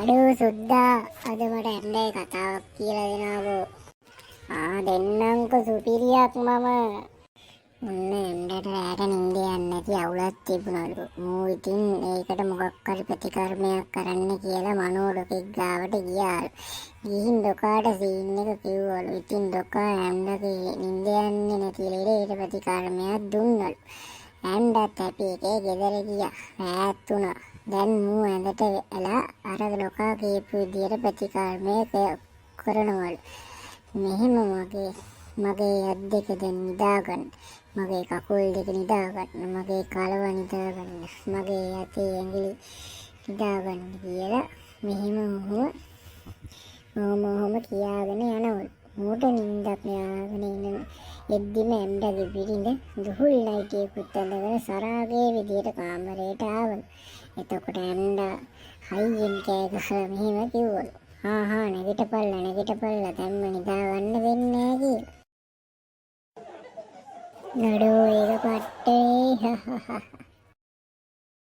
අඩෝ සුද්දා, අද මට ඇම්ඩේ කතාවක් කියලා දෙනවකෝ. ආ, දෙන්නම්කෝ, සුපිරියක් මම. ඔන්න ඇම්ඩට රෑට නින්ද යන්නේ නැති අවුලක් තිබුණලු. මූ ඉතින් ඒකට මොකක් හරි ප්‍රතිකර්මයක් කරන්න කියලා මනෝ ඩොකෙක් ගාවට ගියාලු. ගිහින් ඩොකාට සීන් එක කිව්වලු. ඉතින් ඩොකා ඇම්ඩගේ නින්ද යන්නේ නැති ලෙඩේට ප්‍රතිකර්මයක් දුන්නලු. ඇම්ඩත් හැපි එකේ ගෙදර ගියා. රෑත් වුණා. දැන් මූ ඇඳට වෙලා අර ඩොකා කියපු විදියට ප්‍රතිකර්මය කරනවලු. මෙහෙම මගේ මගේ අත් දෙක දැන් නිදාගන්න. මගේ කකුල් දෙක නිදාගන්න. මගේ කලව නිදාගන්න. මගේ අතේ ඇඟිලි නිදාගන්න කියලා මෙහෙම ඔහොම ඔහොම ඔහොම කියාගෙන යනවලු. මූට නින්දක් යාගෙන ඉන්න එද්දිම ඇම්ඩගේ බිරිඳ දුහුල් නයිටියකුත් ඇඳගෙන සරාගේ විදියට කාමරේට ආවලු. එතකොට ඇම්ඩා හයියෙන් කෑ ගහලා මෙහෙම කිව්වලු. හා හා, නැගිටපල්ලා නැගිටපල්ලා, දැන්ම නිදා ගන්න වෙන්නේ නෑ කියලා. නඩෝ, ඒක පට්ටේ.